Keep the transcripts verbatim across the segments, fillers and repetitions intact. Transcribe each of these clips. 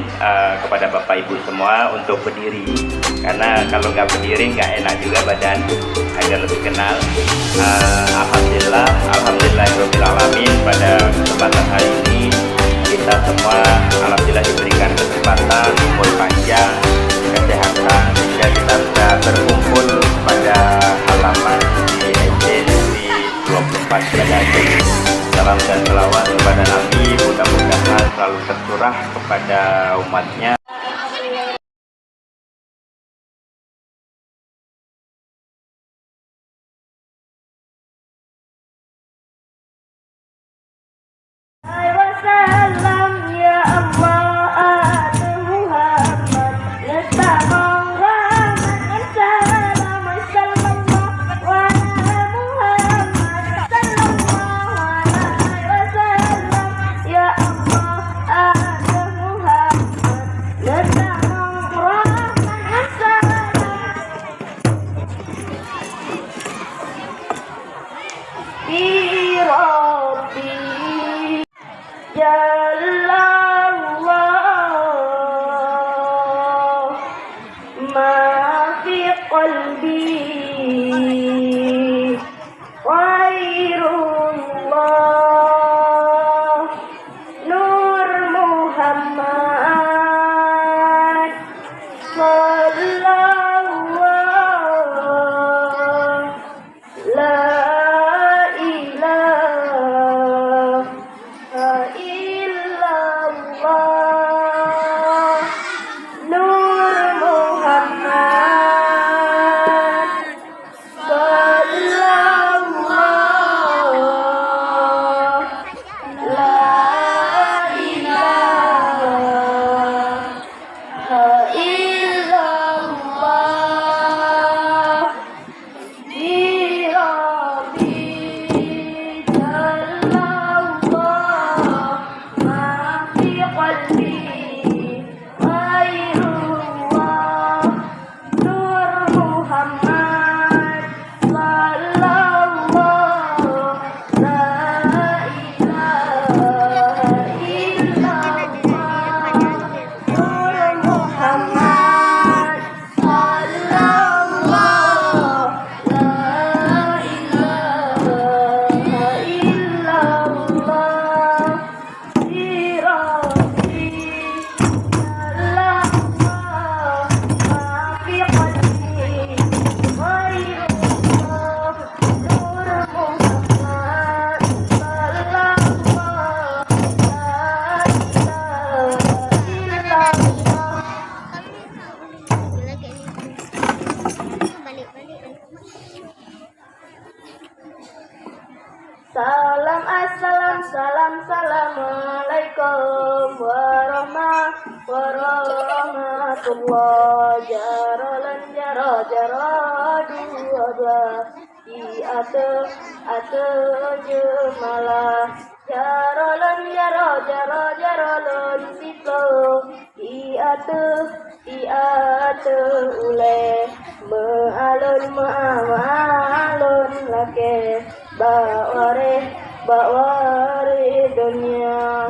eh, kepada Bapak Ibu semua untuk berdiri. Karena kalau nggak berdiri, nggak enak juga badan, agar lebih kenal. Eh, alhamdulillah, alhamdulillahirabbil alamin, pada kesempatan hari ini kita semua alhamdulillah diberikan kesempatan, umur panjang, kesehatan, sehingga kita bisa berkumpul pada halaman di S D Negeri dua puluh empat Banda Aceh. Salam dan selawat kepada Nabi, mudah-mudahan selalu tercurah kepada umatnya. Wasallam, ya Allah, ateueh Muhammad, neutamong rahmat ngon salam. Sallallahu ala Muhammad, sallallahu alaihi wasallam, ya Allah, ateueh Muhammad, neutamong rahmat ngon salam. Bi Rabbi Jallallah, ma fi qalbi ghairullah, Nur Muhammad, sallallahu, la ilaha illallah, Nur Muhammad, sallallahu, la ilaha illallah. Bi Rabbi Jallallah, ma fi qalbi ghairullah, Nur Muhammad, sallallahu, la ilaha illallah, Nur Muhammad, sallallahu, la ilaha illallah. Sirati, sallallahu, ma fi qalbi ghairullah, Nur Muhammad, sallallahu, la ilaha illallah. Salam, assalam, salam, assalamualaikum warahma-, warahmatullah. Jaroe lôn jaroe, jaroe dua-dua. Di ateueh, ateueh jeumala. Jaroe lôn jaroe, jaroe, jaroe lôn siploh. Di ateueh, di ateueh ulèe. Meualon, meualon lakèe. Bak waréh, bak waréh dônya.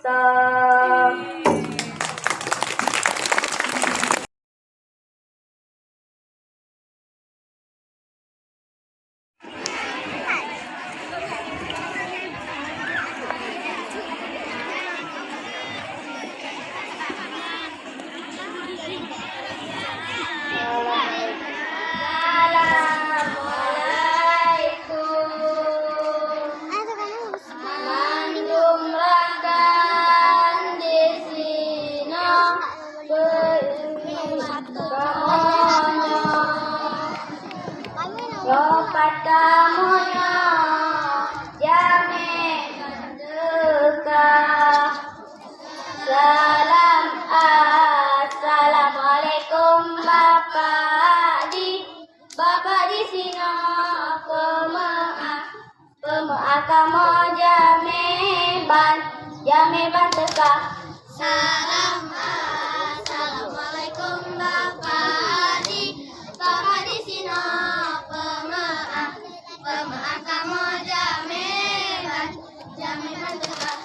Assalamualaikum. Mandum rakan di sinoe, beuingat kamoe nyoe. Nyoe pat kamoe nyoe, jamé ban teuka. Salam, assalamualaikum Bapak di, Bapak di sinoe, peumeu'ah, peumeu'ah kamoe jamé ban, jamé ban teuka. Salam, assalamualaikum Bapak di, Bapak di sinoe, peumeu'ah, peumeu'ah kamoe jamé ban, jamé ban teuka.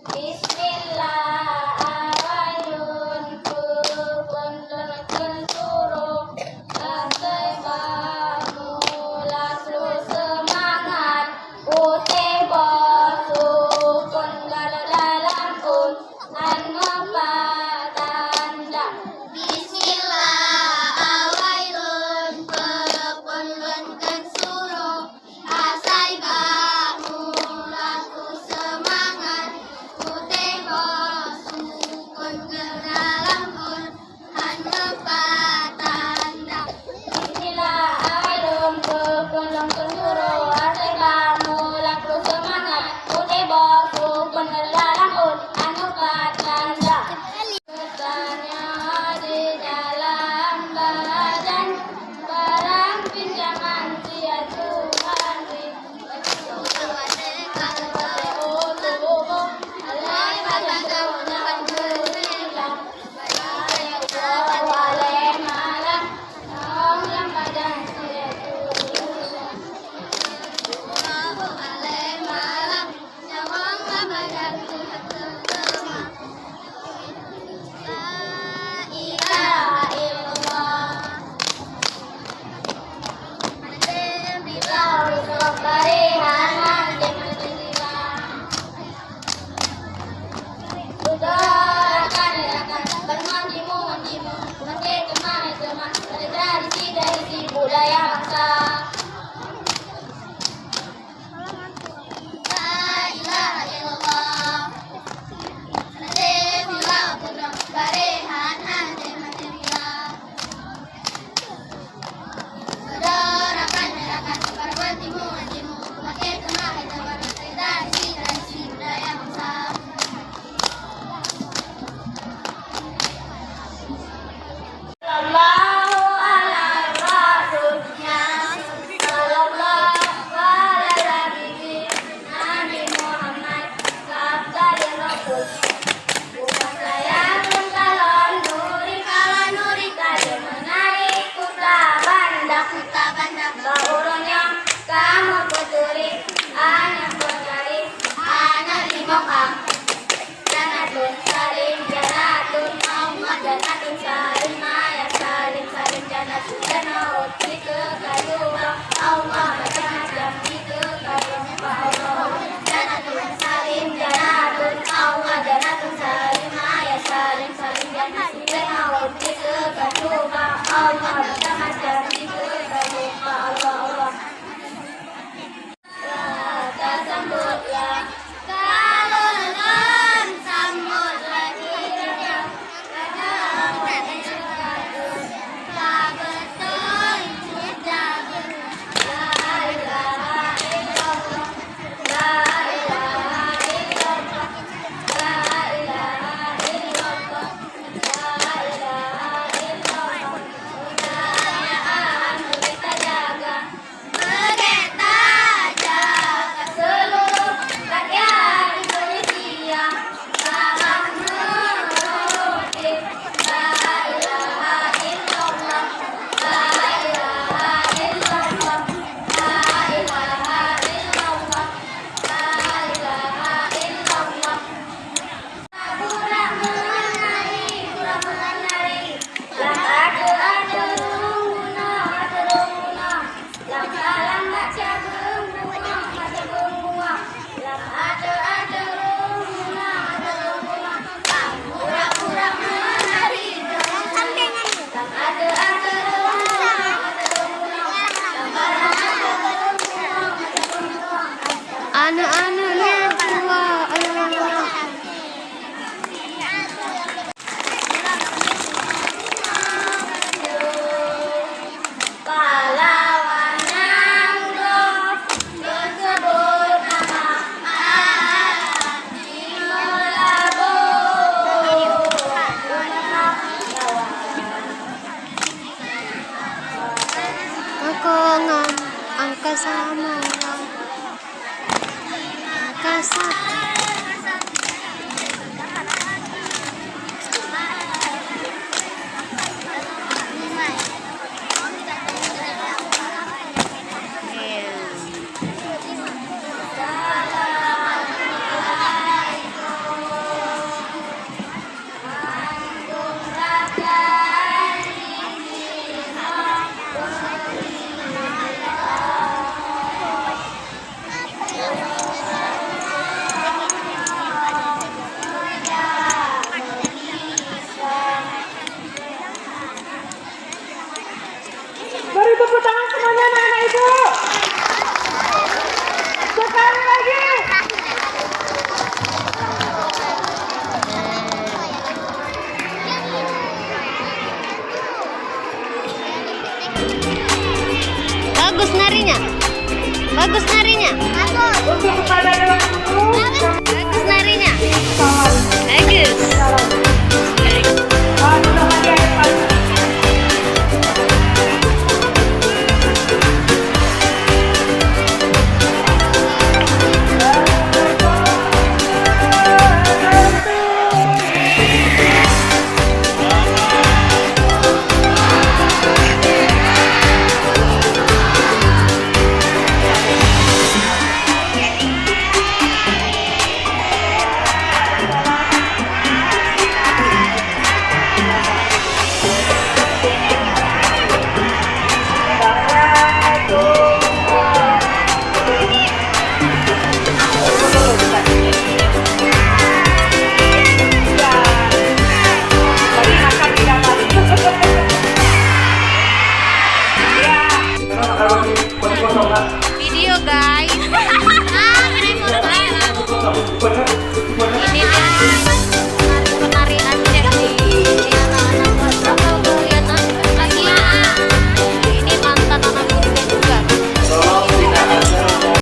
Bismillah, awai lôn peuphon lôn kheun suroh, asai bak mula ploh seumangat, putéh boh sukon galak dalam ôn, hán meupat tanda. Bismillah, awai lôn peuphon lôn kheun suroh, asai bak mula ploh seumangat, putéh boh sukon keu dalam ôn, hán meupat tanda. Bismillah, awai lôn peuphon lôn kheun suroh, asai bak mula ploh seumangat, putéh boh sukon keu dalam ôn, hán meupat tanda. Geutanyoe di dalam badan, barang pinjaman si Tuhan. La ilaha illallah. Sallallahu ala Rasul, ya Rasul, sallallahu ala Nabi, Nabi Muhammad, afdalur Rasul. Bukan saya pun kalon nuri, kalon nuri kali menarik kuta banda, kuta banda. Bak ureueng nyang kamoe peuturi, aneuk peutari, aneuk limong am. Jannatun Salim, Jannatun Allahumma Jannatun Salim, Maya Salim, Salim Jannatun Jannatun, itu kayu Allah, Allah macam-macam, itu kayu Allah. Jannatun Salim, Jannatun Allah, Jannatun Salim, Maya Salim, Salim Jannatun Jannatun, itu kayu Allah, Allah macam-macam, itu kayu Allah, Allah. Tasambutlah, kalon sambut lagi. La ilaha illallah, la ilaha illallah, la ilaha illallah. Sama orang. Kasar. Beri tepuk tangan semuanya anak-anak ibu. Sekali lagi. Bagus narinya. Bagus narinya. Untuk kepada